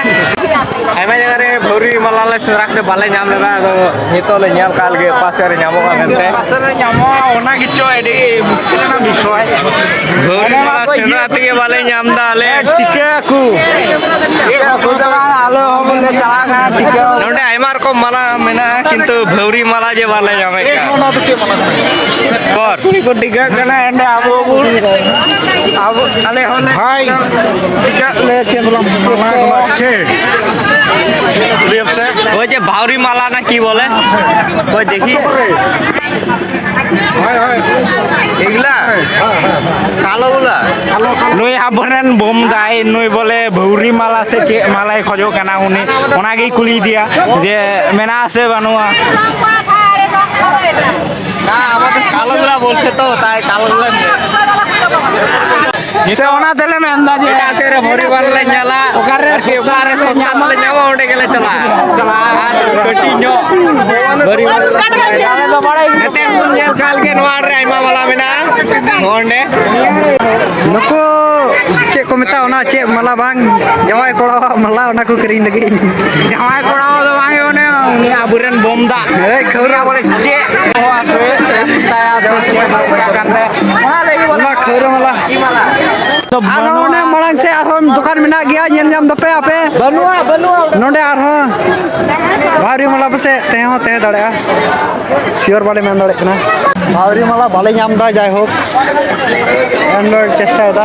ᱟᱭᱢᱟ ᱡᱟᱭᱜᱟ ᱨᱮ ᱵᱷᱟᱹᱣᱨᱤ ᱢᱟᱞᱟ ᱞᱮ ᱥᱮᱸᱫᱽᱨᱟ ᱠᱟᱛᱮ ᱵᱟᱞᱮ ᱧᱟᱢ ᱞᱮᱫᱟ, ᱟᱫᱚ ᱱᱤᱛᱚᱜ ᱞᱮ ᱧᱮᱞ ᱠᱟᱜ ᱞᱮᱜᱮ ᱚᱠᱟ ᱥᱮᱫ ᱨᱮ ᱧᱟᱢᱚᱜᱼᱟ ᱢᱮᱱᱛᱮ᱾ ᱚᱠᱟ ᱥᱮᱫ ᱨᱮ ᱧᱟᱢᱚᱜᱼᱟ, ᱚᱱᱟ ᱜᱮᱪᱚ ᱟᱹᱰᱤ ᱢᱩᱥᱠᱤᱞ ᱨᱮᱱᱟᱜ ᱵᱤᱥᱚᱭ᱾ ᱵᱷᱟᱹᱣᱨᱤ ᱚᱱᱮ ᱚᱱᱟ ᱢᱟᱞᱟ ᱠᱚ ᱥᱮᱸᱫᱽᱨᱟ ᱤᱭᱟᱹ ᱛᱮᱜᱮ ᱵᱟᱞᱮ ᱧᱟᱢ ᱫᱟ ᱟᱞᱮ᱾ ᱴᱤᱠᱟᱹ ᱠᱚ᱾ ᱟᱞᱮ ᱦᱚᱸ ᱵᱚᱱ ᱪᱟᱞᱟᱜ ᱠᱟᱱᱟ ᱴᱤᱠᱟᱹ᱾ ᱱᱚᱰᱮ ᱟᱭᱢᱟ ᱨᱚᱠᱚᱢ ᱢᱟᱞᱟ ᱢᱮᱱᱟᱜᱼᱟ, ᱠᱤᱱᱛᱩ ᱵᱷᱟᱹᱣᱨᱤ ᱢᱟᱞᱟ ᱡᱮ ᱵᱟᱞᱮ ᱧᱟᱢᱮᱫ ᱠᱟᱱ᱾ ᱚᱱᱟ ᱫᱚ ᱪᱮᱫ ᱢᱟᱞᱟ ᱠᱟᱱᱟ? ᱠᱚᱨ᱾ ᱠᱩᱲᱤ ᱠᱚ ᱴᱤᱠᱟᱹᱜ ᱠᱟᱱᱟ, ᱮᱱᱰᱮ ᱟᱵᱚ ᱵᱚᱱ, ᱟᱵᱚ, ᱟᱞᱮ ᱦᱚᱸᱞᱮ ᱵᱷᱟᱭ, ᱴᱤᱠᱟᱹᱜ ᱞᱮ ᱪᱮᱫ ᱵᱚᱞᱮ ᱢᱟᱞᱟ ᱠᱟᱱᱟ ᱥᱮ? ᱞᱟᱹᱭᱟᱢ ᱥᱮ᱾ ওই যে ভাউরি মালা না কি বলে? ওই দেখি। হয়, হয়। এগুলা? কালো গুলা? কালো, কালো। ᱱᱩᱭ ᱟᱵᱚᱨᱮᱱ ᱵᱳᱢ ᱫᱟᱭ, ᱱᱩᱭ ᱵᱚᱞᱮ ᱵᱷᱟᱹᱣᱨᱤ ᱢᱟᱞᱟ ᱥᱮ ᱪᱮᱫ ᱢᱟᱞᱟᱭ ᱠᱷᱚᱡᱚᱜ ᱠᱟᱱᱟ, ᱩᱱᱤ ᱚᱱᱟᱜᱮᱭ ᱠᱩᱞᱤᱭᱮᱫᱮᱭᱟ ᱡᱮ ᱢᱮᱱᱟᱜᱼᱟ ᱥᱮ ᱵᱟᱹᱱᱩᱜᱼᱟ᱾ না, আমাদের কালো গুলা বলছে তো, তাই কালো গুলা নিয়ে। ᱛᱚ ᱚᱱᱟ ᱛᱮᱞᱮ ᱢᱮᱱᱫᱟ ᱡᱮ ᱮᱴᱟᱜ ᱥᱮᱫ ᱨᱮ ᱵᱷᱟᱹᱣᱨᱤ ᱵᱟᱞᱮ ᱧᱮᱞᱟ, ᱚᱠᱟᱨᱮ ᱟᱨᱠᱤ ᱚᱠᱟᱨᱮ ᱥᱚᱥᱛᱟ ᱞᱮ ᱧᱟᱢᱟ, ᱚᱸᱰᱮ ᱜᱮᱞᱮ ᱪᱟᱞᱟᱜᱼᱟ᱾ ᱟᱨ ᱠᱟᱹᱴᱤᱡ ᱧᱚᱜ ᱵᱷᱟᱹᱣᱨᱤ ᱵᱟᱞᱮ ᱧᱟᱢᱟ᱾ ᱟᱞᱮ ᱫᱚ ᱵᱟᱲᱟᱭ ᱜᱮ᱾ ᱱᱚᱛᱮ ᱵᱚᱱ ᱧᱮᱞ ᱠᱟᱜ ᱞᱮᱜᱮ, ᱱᱚᱣᱟ ᱨᱮ ᱟᱭᱢᱟ ᱵᱟᱞᱟ ᱢᱮᱱᱟᱜᱼᱟ᱾ ᱱᱚᱰᱮ ᱱᱩᱠᱩ ᱪᱮᱫ ᱠᱚ ᱢᱮᱛᱟᱜᱼᱟ, ᱚᱱᱟ ᱪᱮᱫ ᱢᱟᱞᱟ ᱵᱟᱝ, ᱡᱟᱶᱟᱭ ᱠᱚᱲᱟᱣᱟᱜ ᱢᱟᱞᱟ, ᱚᱱᱟ ᱠᱚ ᱠᱤᱨᱤᱧ ᱞᱟᱹᱜᱤᱫ᱾ ᱡᱟᱶᱟᱭ ᱠᱚᱲᱟ ᱫᱚ ᱵᱟᱝ, ᱚᱱᱮ ᱩᱱᱤ ᱟᱵᱚᱨᱮᱱ ᱵᱳᱢ ᱫᱟᱜ᱾ ᱦᱮᱸ, ᱠᱷᱟᱹᱣᱨᱟᱹ᱾ ᱵᱚᱞᱮ ᱪᱮᱫ ᱠᱚ ᱟᱥᱚᱭ ᱢᱮᱛᱟᱭᱟ ᱥᱮ ᱪᱮᱫ ᱠᱟᱱ ᱛᱟᱭᱟ? ᱚᱱᱟ ᱞᱟᱹᱜᱤᱫ ᱵᱚᱞᱮ ᱚᱱᱟ ᱠᱷᱟᱹᱣᱨᱟᱹ ᱢᱟᱞᱟ᱾ ᱫᱚ ᱟᱨᱦᱚᱸ ᱵᱟᱹᱱᱩᱜᱼᱟ᱾ ᱚᱱᱮ ᱢᱟᱲᱟᱝ ᱥᱮᱫ ᱟᱨᱦᱚᱸ ᱫᱚᱠᱟᱱ ᱢᱮᱱᱟᱜ ᱜᱮᱭᱟ, ᱧᱮᱞ ᱧᱟᱢ ᱫᱟᱯᱮ ᱟᱯᱮ? ᱵᱟᱹᱱᱩᱜᱼᱟ, ᱵᱟᱹᱱᱩᱜᱼᱟ᱾ ᱱᱚᱰᱮ ᱟᱨᱦᱚᱸ ᱵᱷᱟᱣᱨᱤ ᱢᱟᱞᱟ ᱯᱟᱥᱮᱡ ᱛᱟᱦᱮᱸ ᱦᱚᱸ ᱛᱟᱦᱮᱸ ᱫᱟᱲᱮᱭᱟᱜᱼᱟ, sure ᱵᱟᱞᱮ ᱢᱮᱱ ᱫᱟᱲᱮᱭᱟᱜ ᱠᱟᱱᱟ᱾ ᱵᱷᱟᱣᱨᱤ ᱢᱟᱞᱟ ᱵᱟᱞᱮ ᱧᱟᱢ ᱮᱫᱟ, ᱡᱟᱭᱦᱳᱠ ᱮᱱ ᱪᱮᱥᱴᱟᱭᱮᱫᱟ᱾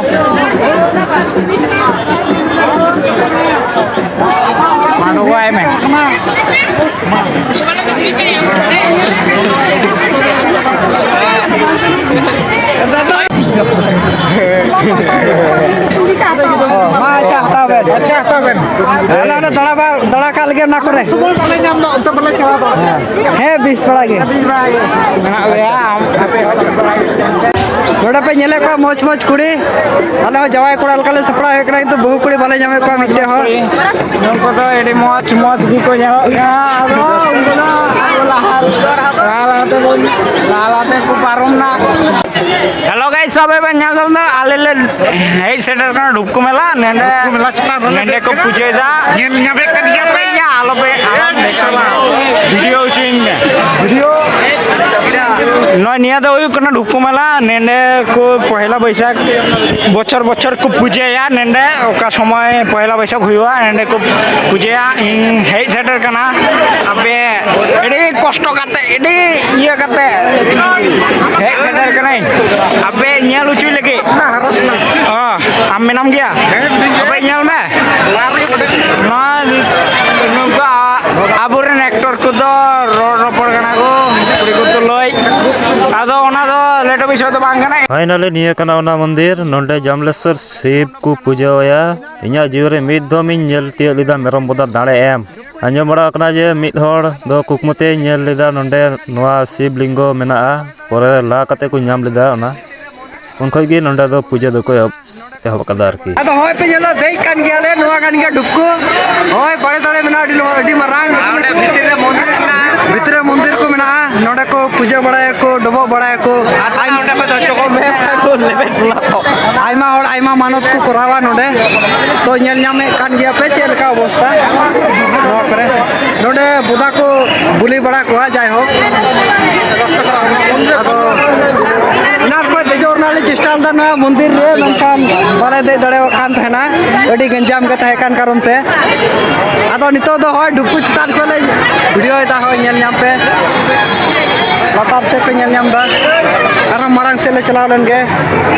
ᱢᱟ ᱜᱚᱜᱚ ᱟᱭ ᱢᱮ᱾ ᱚ, ᱢᱟ, ᱟᱪᱪᱷᱟ, ᱦᱟᱛᱟᱣ ᱵᱮᱱ᱾ ᱟᱪᱪᱷᱟ, ᱦᱟᱛᱟᱣ ᱵᱮᱱ᱾ ᱟᱞᱮ ᱚᱸᱰᱮ ᱫᱟᱬᱟ ᱵᱟ-, ᱫᱟᱬᱟ ᱠᱟᱜ ᱞᱮᱜᱮ ᱚᱱᱟ ᱠᱚᱨᱮ᱾ ᱥᱚᱢᱚᱭ ᱵᱟᱞᱮ ᱧᱟᱢ ᱫᱚ, ᱚᱱᱛᱮ ᱵᱟᱞᱮ ᱪᱟᱞᱟᱣ ᱫᱟᱲᱮᱭᱟᱜᱼᱟ᱾ ᱦᱮᱸ, ᱵᱮᱥ ᱵᱟᱲᱟ ᱜᱮ᱾ ᱢᱮᱱᱟᱜ ᱞᱮᱭᱟ, ᱟᱢ ᱟᱯᱮ ᱦᱚᱸ ᱪᱮᱫ ᱵᱟᱲᱟ ᱜᱮ᱾ ᱱᱚᱰᱮ ᱯᱮ ᱧᱮᱞᱮᱫ ᱠᱚᱣᱟ ᱢᱚᱡᱽ ᱢᱚᱡᱽ ᱠᱩᱲᱤ, ᱟᱞᱮ ᱦᱚᱸ ᱡᱟᱶᱟᱭ ᱠᱚᱲᱟ ᱞᱮᱠᱟ ᱞᱮ ᱥᱟᱯᱲᱟᱣ ᱦᱮᱡ ᱠᱟᱱᱟ, ᱠᱤᱱᱛᱩ ᱵᱟᱹᱦᱩ ᱠᱩᱲᱤ ᱵᱟᱞᱮ ᱧᱟᱢᱮᱫ ᱠᱚᱣᱟ ᱢᱤᱫᱴᱮᱡ ᱦᱚᱸ᱾ ᱱᱩᱠᱩ ᱫᱚ ᱟᱹᱰᱤ ᱢᱚᱡᱽ ᱢᱚᱡᱽ ᱜᱮᱠᱚ ᱧᱮᱞᱚᱜ ᱠᱟᱱᱟ᱾ ᱟᱫᱚ ᱩᱱᱠᱩ ᱫᱚ ᱟᱵᱚ ᱞᱟᱦᱟ, ᱞᱟᱦᱟ ᱞᱟᱦᱟ ᱛᱮᱵᱚᱱ, ᱞᱟᱦᱟ ᱞᱟᱦᱟ ᱛᱮᱠᱚ ᱯᱟᱨᱚᱢ ᱱᱟ᱾ Hello guys, ᱥᱚᱵ ᱵᱮᱱ ᱧᱮᱞ ᱧᱟᱢ ᱮᱫᱟ, ᱟᱞᱮ ᱞᱮ ᱦᱮᱡ ᱥᱮᱴᱮᱨ ᱠᱟᱱᱟ ᱰᱩᱵᱠᱩ ᱢᱮᱞᱟ᱾ ᱱᱚᱰᱮ ᱰᱩᱵᱠᱩ ᱢᱮᱞᱟ ᱪᱷᱟᱛᱟ ᱨᱮᱞᱮ ᱱᱚᱰᱮ ᱫᱮᱡ ᱠᱚ ᱠᱟᱱᱟ᱾ ᱯᱩᱡᱟᱹᱭᱮᱫᱟ᱾ ᱧᱮᱞ ᱧᱟᱢᱮᱫ ᱠᱟᱱ ᱜᱮᱭᱟ ᱯᱮ᱾ ᱟᱞᱚ ᱯᱮ, ᱮ ᱥᱟᱞᱟ᱾ ᱵᱷᱤᱰᱤᱭᱳ ᱦᱚᱪᱚᱭᱤᱧ ᱢᱮ᱾ ᱵᱷᱤᱰᱤᱭᱳ᱾ ᱱᱚᱜᱼᱚᱭ ᱱᱤᱭᱟᱹ ᱫᱚ ᱦᱩᱭᱩᱜ ᱠᱟᱱᱟ ᱰᱩᱵᱠᱩ ᱢᱮᱞᱟ᱾ ᱱᱚᱰᱮ ᱠᱚ ᱯᱚᱭᱞᱟ ᱵᱟᱹᱭᱥᱟᱹᱠᱷ ᱵᱚᱪᱷᱚᱨ ᱵᱚᱪᱷᱚᱨ ᱠᱚ ᱯᱩᱡᱟᱹᱭᱟ ᱱᱚᱰᱮ, ᱚᱠᱟ ᱥᱚᱢᱚᱭ ᱯᱚᱭᱞᱟ ᱵᱟᱹᱭᱥᱟᱹᱠᱷ ᱦᱩᱭᱩᱜᱼᱟ, ᱱᱚᱰᱮ ᱠᱚ ᱯᱩᱡᱟᱹᱭᱟ᱾ ᱤᱧ ᱦᱮᱡ ᱥᱮᱴᱮᱨ ᱠᱟᱱᱟ, ᱟᱯᱮ ᱟᱹᱰᱤ ᱠᱚᱥᱴᱚ ᱠᱟᱛᱮ, ᱟᱹᱰᱤ ᱤᱭᱟᱹ ᱠᱟᱛᱮ ᱦᱮᱡ ᱥᱮᱴᱮᱨ ᱠᱟᱹᱱᱟᱹᱧ ᱟᱯᱮ ᱧᱮᱞ ᱦᱚᱪᱚᱭ ᱞᱟᱹᱜᱤᱫ᱾ ᱚ, ᱟᱢ ᱢᱮᱱᱟᱢ ᱜᱮᱭᱟ? ᱦᱮᱸ, ᱢᱮᱱᱟᱹᱧ ᱜᱮᱭᱟ᱾ ᱟᱯᱮ ᱧᱮᱞ ᱢᱮ᱾ ᱞᱟᱦᱟ ᱨᱮᱜᱮ ᱵᱟᱰᱟᱭ ᱠᱮᱫᱟ᱾ ᱱᱚᱣᱟ ᱫᱚ ᱵᱟᱝ ᱠᱟᱱᱟ᱾ ᱯᱷᱟᱭᱱᱟᱞᱤ ᱱᱤᱭᱟᱹ ᱠᱟᱱᱟ ᱚᱱᱟ ᱢᱚᱱᱫᱤᱨ, ᱱᱚᱰᱮ ᱡᱟᱢᱞᱮᱥᱚᱨ ᱥᱤᱵ ᱠᱚ ᱯᱩᱡᱟᱹ ᱟᱭᱟ᱾ ᱤᱧᱟᱹᱜ ᱡᱤᱭᱚᱱ ᱨᱮ ᱢᱤᱫ ᱫᱷᱚᱢ ᱤᱧ ᱧᱮᱞ ᱛᱤᱭᱳᱜ ᱞᱮᱫᱟ ᱢᱮᱨᱚᱢ ᱵᱚᱫᱟ ᱫᱟᱲᱮ ᱮᱢ᱾ ᱟᱸᱡᱚᱢ ᱵᱟᱲᱟ ᱟᱠᱟᱱᱟ ᱡᱮ ᱢᱤᱫ ᱦᱚᱲ ᱫᱚ ᱠᱩᱠᱢᱩ ᱛᱮᱭ ᱧᱮᱞ ᱞᱮᱫᱟ ᱱᱚᱰᱮ ᱱᱚᱣᱟ ᱥᱤᱵ ᱞᱤᱝᱜᱚ ᱢᱮᱱᱟᱜᱼᱟ, ᱯᱚᱨᱮ ᱞᱟ ᱠᱟᱛᱮ ᱠᱚ ᱧᱟᱢ ᱞᱮᱫᱟ ᱚᱱᱟ᱾ ᱩᱱ ᱠᱷᱚᱡ ᱜᱮ ᱱᱚᱰᱮ ᱫᱚ ᱯᱩᱡᱟᱹ ᱫᱚᱠᱚ ᱮᱦᱚᱵ, ᱮᱦᱚᱵ ᱟᱠᱟᱫᱟ ᱟᱨᱠᱤ᱾ ᱟᱫᱚ ᱦᱚᱸᱜᱼᱚᱭ ᱯᱮ ᱧᱮᱞᱚᱜ ᱫᱮᱡ ᱠᱟᱱ ᱜᱮᱭᱟᱞᱮ, ᱱᱚᱣᱟ ᱠᱟᱱ ᱜᱮᱭᱟ ᱰᱩᱵᱠᱩ᱾ ᱦᱳᱭ, ᱵᱟᱲᱮ ᱫᱟᱲᱮ ᱢᱮᱱᱟᱜᱼᱟ, ᱟᱹᱰᱤ ᱞᱚ-, ᱟᱹᱰᱤ ᱢᱟᱨᱟᱝ᱾ ᱟᱨ ᱚᱸᱰᱮ ᱵᱷᱤᱛᱤᱨ ᱨᱮ ᱢᱚᱱᱫᱤᱨ ᱢᱮᱱᱟᱜᱼᱟ᱾ ᱵᱷᱤᱛᱨᱤ ᱨᱮ ᱢᱚᱱᱫᱤᱨ ᱠᱚ ᱢᱮᱱᱟᱜᱼᱟ, ᱱᱚᱰᱮ ᱠᱚ ᱯᱩᱡᱟᱹ ᱵᱟᱲᱟᱭᱟᱠᱚ, ᱰᱚᱵᱚᱜ ᱵᱟᱲᱟᱭᱟᱠᱚ᱾ ᱟᱨ ᱟᱭᱢᱟ ᱚᱸᱰᱮ ᱠᱷᱚᱱ ᱫᱚ ᱪᱚᱠᱚ ᱢᱮ ᱠᱷᱟᱱ ᱠᱚ ᱞᱮᱵᱮᱫ ᱵᱚᱞᱟ ᱠᱚ᱾ ᱟᱭᱢᱟ ᱦᱚᱲ ᱟᱭᱢᱟ ᱢᱟᱱᱚᱛ ᱠᱚ ᱠᱚᱨᱟᱣᱟ ᱱᱚᱰᱮ᱾ ᱛᱚ, ᱧᱮᱞ ᱧᱟᱢᱮᱫ ᱠᱟᱱ ᱜᱮᱭᱟ ᱯᱮ ᱪᱮᱫ ᱞᱮᱠᱟ ᱚᱵᱚᱥᱛᱟ ᱱᱚᱣᱟ ᱠᱚᱨᱮ᱾ ᱱᱚᱰᱮ ᱵᱚᱫᱟ ᱠᱚ ᱵᱩᱞᱤ ᱵᱟᱲᱟ ᱠᱚᱣᱟ, ᱡᱟᱭᱦᱳᱠ᱾ ᱟᱫᱚ ᱮᱱᱟᱱ ᱠᱷᱚᱱ ᱫᱮᱡᱚᱜ ᱨᱮᱱᱟᱜ ᱞᱮ ᱪᱮᱥᱴᱟ ᱞᱮᱫᱟ ᱱᱚᱣᱟ ᱢᱚᱱᱫᱤᱨ ᱨᱮ, ᱢᱮᱱᱠᱷᱟᱱ ᱵᱟᱞᱮ ᱫᱮᱡ ᱫᱟᱲᱮᱭᱟᱜ ᱠᱟᱱ ᱛᱟᱦᱮᱱᱟ, ᱟᱹᱰᱤ ᱜᱟᱸᱡᱟᱢ ᱜᱮ ᱛᱟᱦᱮᱸ ᱠᱟᱱ ᱠᱟᱨᱚᱱ ᱛᱮ᱾ ᱟᱫᱚ ᱱᱤᱛᱚᱜ ᱫᱚ ᱦᱚᱸᱜᱼᱚᱭ ᱰᱩᱵᱠᱩ ᱪᱮᱛᱟᱱ ᱠᱷᱚᱱ ᱞᱮ ᱵᱷᱤᱰᱤᱭᱳᱭᱮᱫᱟ, ᱦᱚᱸᱜᱼᱚᱭ ᱧᱮᱞ ᱧᱟᱢ ᱯᱮ, ᱞᱟᱛᱟᱨ ᱥᱮᱫ ᱯᱮ ᱧᱮᱞ ᱧᱟᱢ ᱮᱫᱟ᱾ ᱟᱨᱦᱚᱸ ᱢᱟᱲᱟᱝ ᱥᱮᱫ ᱞᱮ ᱪᱟᱞᱟᱣ ᱞᱮᱱ ᱜᱮ,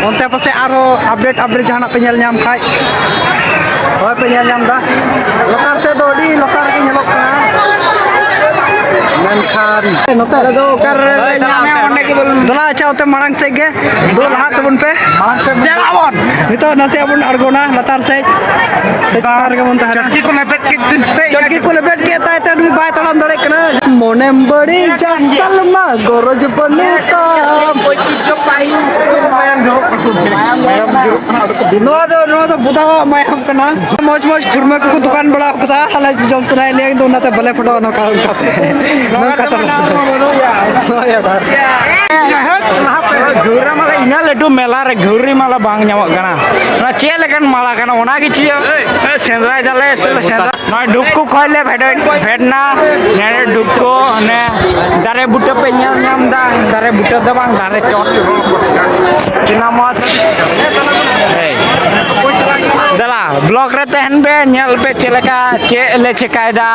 ᱚᱱᱛᱮ ᱯᱟᱥᱮᱡ ᱟᱨᱦᱚᱸ ᱟᱯᱰᱮᱴ ᱟᱯᱰᱮᱴ ᱡᱟᱦᱟᱱᱟᱜ ᱯᱮ ᱧᱮᱞ ᱧᱟᱢ ᱠᱷᱟᱡ᱾ ᱦᱳᱭ, ᱯᱮ ᱧᱮᱞ ᱧᱟᱢ ᱮᱫᱟ, ᱞᱟᱛᱟᱨ ᱥᱮᱫ ᱫᱚ ᱟᱹᱰᱤ ᱞᱟᱛᱟᱨ ᱨᱮᱜᱮ ᱧᱮᱞᱚᱜ ᱠᱟᱱᱟ᱾ ᱢᱮᱱᱠᱷᱟᱱ ᱱᱚᱛᱮ ᱫᱚ ᱚᱠᱟᱨᱮ ᱧᱟᱢᱮ, ᱚᱸᱰᱮ ᱜᱮ ᱵᱚᱞᱚᱱ᱾ ᱫᱮᱞᱟ, ᱟᱪᱪᱷᱟ, ᱚᱱᱛᱮ ᱢᱟᱲᱟᱝ ᱥᱮᱫ ᱜᱮ ᱫᱩ ᱞᱟᱦᱟ ᱛᱮᱵᱚᱱ ᱯᱮ᱾ ᱢᱟᱲᱟᱝ ᱥᱮᱫ ᱫᱮᱞᱟ ᱵᱚᱱ᱾ ᱱᱤᱛᱚᱜ ᱱᱟᱥᱮᱭᱟᱜ ᱵᱚᱱ ᱟᱬᱜᱚᱱᱟ ᱞᱟᱛᱟᱨ ᱥᱮᱫ᱾ ᱪᱮᱛᱟᱱ ᱨᱮᱜᱮ ᱵᱚᱱ ᱛᱟᱦᱮᱱᱟ᱾ ᱪᱚᱴᱠᱤ ᱠᱚ ᱞᱮᱵᱮᱫ ᱠᱮᱫ ᱛᱮ ᱪᱚᱴᱠᱤ ᱠᱚ ᱞᱮᱵᱮᱫ ᱠᱮᱫ ᱛᱟᱭ ᱛᱮ ᱱᱩᱭ ᱵᱟᱭ ᱛᱟᱲᱟᱢ ᱫᱟᱲᱮᱭᱟᱜ ᱠᱟᱱᱟ᱾ ᱢᱚᱱᱮᱢ ᱵᱟᱹᱲᱤᱡᱟ ᱥᱟᱞᱢᱟ ᱜᱚᱨᱚᱡᱽ ᱵᱟᱹᱱᱩᱜ ᱛᱟᱢ᱾ ᱱᱚᱣᱟ ᱫᱚ, ᱱᱚᱣᱟ ᱫᱚ ᱵᱚᱫᱟᱣᱟᱜ ᱢᱟᱭᱟᱢ ᱠᱟᱱᱟ᱾ ᱢᱚᱡᱽ ᱢᱚᱡᱽ ᱠᱷᱩᱨᱢᱟᱹ ᱠᱚᱠᱚ ᱫᱚᱠᱟᱱ ᱵᱟᱲᱟ ᱟᱠᱟᱫᱟ, ᱟᱞᱮ ᱡᱚᱢ ᱥᱟᱱᱟᱭᱮᱫ ᱞᱮᱭᱟ, ᱤᱧ ᱫᱚ ᱚᱱᱟᱛᱮ ᱵᱟᱞᱮ ᱯᱷᱳᱴᱳ ᱱᱚᱝᱠᱟ ᱚᱱᱠᱟᱛᱮ᱾ ᱱᱚᱝᱠᱟ ᱛᱮ ᱦᱳᱭ, ᱚᱰᱟᱨ᱾ ᱜᱷᱟᱹᱣᱨᱟᱹ ᱢᱟᱞᱟ, ᱤᱱᱟᱹᱜ ᱞᱟᱹᱴᱩ ᱢᱮᱞᱟ ᱨᱮ ᱜᱷᱟᱹᱣᱨᱤ ᱢᱟᱞᱟ ᱵᱟᱝ ᱧᱟᱢᱚᱜ ᱠᱟᱱᱟ᱾ ᱚᱱᱟ ᱪᱮᱫ ᱞᱮᱠᱟᱱ ᱢᱟᱞᱟ ᱠᱟᱱᱟ? ᱚᱱᱟ ᱜᱮ ᱪᱮᱫ? ᱥᱮᱸᱫᱽᱨᱟᱭ ᱫᱟᱞᱮ ᱥᱮ ᱞᱮ ᱥᱮᱸᱫᱽᱨᱟ? ᱱᱚᱜᱼᱚᱭ ᱰᱩᱵᱠᱩ ᱠᱷᱚᱡ ᱞᱮ ᱯᱷᱮᱰ-, ᱯᱷᱮᱰ ᱱᱟ᱾ ᱱᱮᱰᱮ ᱰᱩᱵᱠᱩ, ᱚᱱᱮ ᱫᱟᱨᱮ ᱵᱩᱴᱟᱹ ᱯᱮ ᱧᱮᱞ ᱧᱟᱢ ᱮᱫᱟ? ᱫᱟᱨᱮ ᱵᱩᱴᱟᱹ ᱫᱚ ᱵᱟᱝ, ᱫᱟᱨᱮ ᱪᱚᱴ᱾ ᱛᱤᱱᱟᱹᱜ ᱢᱚᱡᱽ᱾ ᱦᱮᱭ᱾ ᱫᱮᱞᱟ, ᱵᱞᱚᱜ ᱨᱮ ᱛᱟᱦᱮᱱ ᱯᱮ, ᱧᱮᱞ ᱯᱮ ᱪᱮᱫ ᱞᱮᱠᱟ, ᱪᱮᱫ ᱞᱮ ᱪᱮᱠᱟᱭᱮᱫᱟ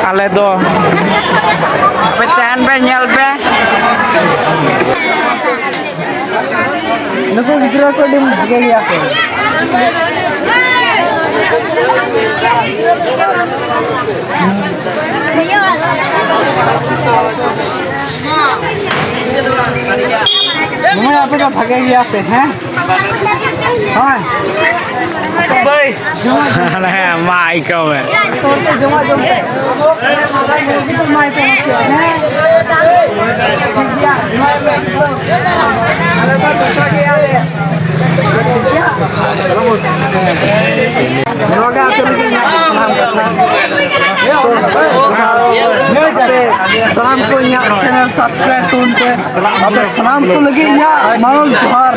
ᱟᱞᱮ ᱫᱚ᱾ ᱟᱯᱮ ᱛᱟᱦᱮᱱ ᱯᱮ, ᱧᱮᱞ ᱯᱮ᱾ ᱱᱩᱠᱩ ᱜᱤᱫᱽᱨᱟᱹ ᱠᱚ ᱟᱹᱰᱤ ᱵᱷᱟᱜᱮ ᱜᱮᱭᱟ ᱠᱚ᱾ ᱱᱚᱜᱼᱚᱭ ᱟᱯᱮ ᱵᱷᱟᱜᱮ ᱜᱮᱭᱟ ᱯᱮ, ᱦᱮᱸ? ᱦᱳᱭ᱾ ᱵᱟᱭ᱾ ᱡᱚᱢᱟᱜ ᱡᱚᱢ ᱦᱮᱸ, ᱢᱟ ᱟᱹᱭᱠᱟᱹᱣ ᱢᱮ᱾ ᱛᱚ ᱡᱚᱢᱟᱜ ᱡᱚᱢ ᱯᱮ᱾ ᱮᱢᱟᱭ ᱯᱮ ᱱᱟᱥᱮᱭᱟᱜ, ᱦᱮᱸ? ᱴᱷᱤᱠ ᱜᱮᱭᱟ, ᱮᱢᱟᱭ ᱯᱮ᱾ ᱟᱞᱮ ᱫᱚ ᱫᱚᱥᱨᱟ ᱜᱮᱭᱟ ᱞᱮ᱾ ᱴᱷᱤᱠ ᱜᱮᱭᱟ? ᱱᱚᱣᱟ ᱜᱮ ᱟᱯᱮ ᱞᱟᱹᱜᱤᱫ ᱤᱧᱟᱹᱜ ᱥᱟᱱᱟᱢ ᱠᱟᱛᱷᱟ᱾ ᱟᱯᱮ ᱥᱟᱱᱟᱢ ᱠᱚ ᱤᱧᱟᱹᱜ channel subscribe ᱛᱟᱵᱚᱱ ᱯᱮ᱾ ᱟᱯᱮ ᱥᱟᱱᱟᱢ ᱠᱚ ᱞᱟᱹᱜᱤᱫ ᱤᱧᱟᱹᱜ ᱢᱟᱱᱚᱛ ᱡᱚᱦᱟᱨ᱾